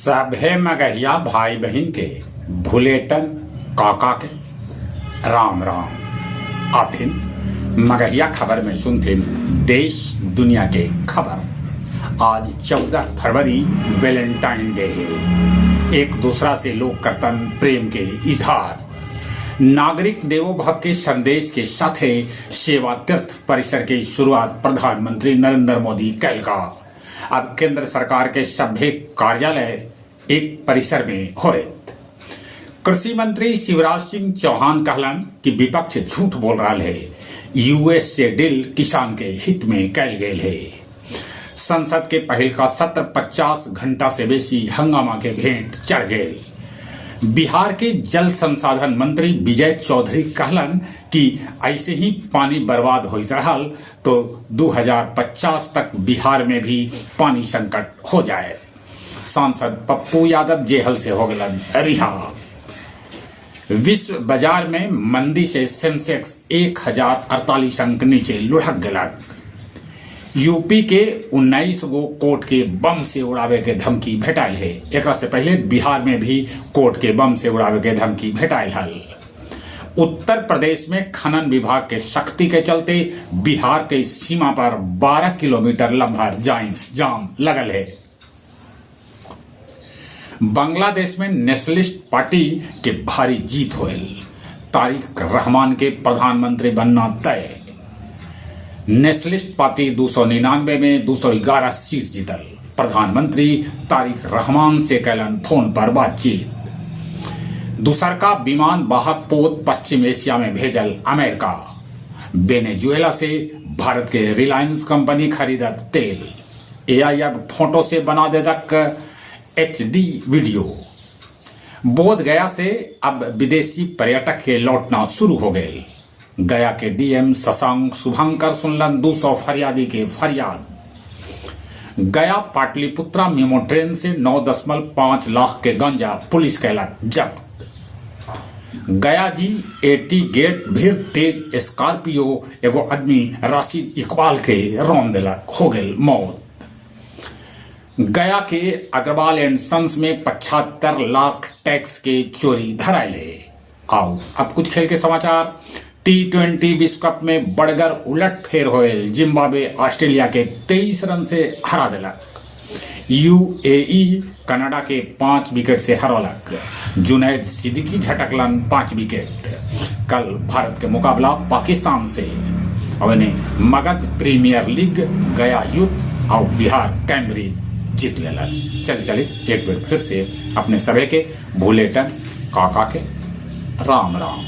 सभे मगहिया भाई बहिन के भुलेटन काका के राम राम। आथिन मगहिया खबर में सुनथिन देश दुनिया के खबर। आज 14 फरवरी वैलेंटाइन डे है। एक दूसरा से लोग करतन प्रेम के इजहार। नागरिक देवो भव के संदेश के साथे सेवा तीर्थ परिसर के शुरुआत प्रधानमंत्री नरेंद्र मोदी कैलका। अब केंद्र सरकार के सभे कार्यालय एक परिसर में होयत। कृषि मंत्री शिवराज सिंह चौहान कहलन कि विपक्ष झूठ बोल रहा है, यूएस से डील किसान के हित में कैल गेल है। संसद के पहिल का सत्र 50 घंटा से बेसी हंगामा के भेंट चढ़ गए। बिहार के जल संसाधन मंत्री विजय चौधरी कहलन कि ऐसे ही पानी बर्बाद होइत रहल तो 2050 तक बिहार में भी पानी संकट हो जाए। सांसद पप्पू यादव जेहल से हो गलन रिहा। विश्व बाजार में मंदी से सेंसेक्स 1048 अंक नीचे लुढ़क गलक। यूपी के 19 गो कोर्ट के बम से उड़ावे के धमकी भेटाइल है। एकरा से पहले बिहार में भी कोर्ट के बम से उड़ावे के धमकी भेटाइल हल। उत्तर प्रदेश में खनन विभाग के सख्ती के चलते बिहार के सीमा पर 12 किलोमीटर लंबा जाम लगल है। बांग्लादेश में नेशनलिस्ट पार्टी के भारी जीत होयल। तारिक रहमान के प्रधानमंत्री बनना तय। नेशनलिस्ट पार्टी 299 में 211 सीट जीतल। प्रधानमंत्री तारिक रहमान से कैलन फोन पर बातचीत। दूसर का विमान वाहक पोत पश्चिम एशिया में भेजल अमेरिका। वेनेजुएला से भारत के रिलायंस कंपनी खरीदत तेल। एआई अब फोटो से बना देदक एचडी वीडियो। बोध गया से अब विदेशी पर्यटक के लौटना शुरू हो गए। गया के डीएम शशांक शुभंकर सुनलन 200 फरियादी के फरियाद। गया पाटलिपुत्रा मेमो ट्रेन से 9.5 लाख के गांजा पुलिस कैलक जब्त। गया जी एटी गेट भीड़ तेज स्कॉर्पियो एगो आदमी राशिद इकबाल के रौन दिलक, हो गेल मौत। गया के अग्रवाल एंड सन्स में 75 लाख टैक्स के चोरी धराइल है। आओ अब कुछ खेल के समाचार। टी20 विश्व कप में बड़गर उलट फेर होयल। जिम्बाब्वे ऑस्ट्रेलिया के 23 रन से हरा दिलक। यूएई कनाडा के 5 विकेट से हरौलक। जुनैद सिद्दीकी झटकलन 5 विकेट। कल भारत के मुकाबला पाकिस्तान से। और इन्हें मगध प्रीमियर लीग गया यूथ और बिहार कैम्ब्रिज जीत लेलक। चल चले एक बार फिर से अपने सभी के भूलेटन काका के राम राम।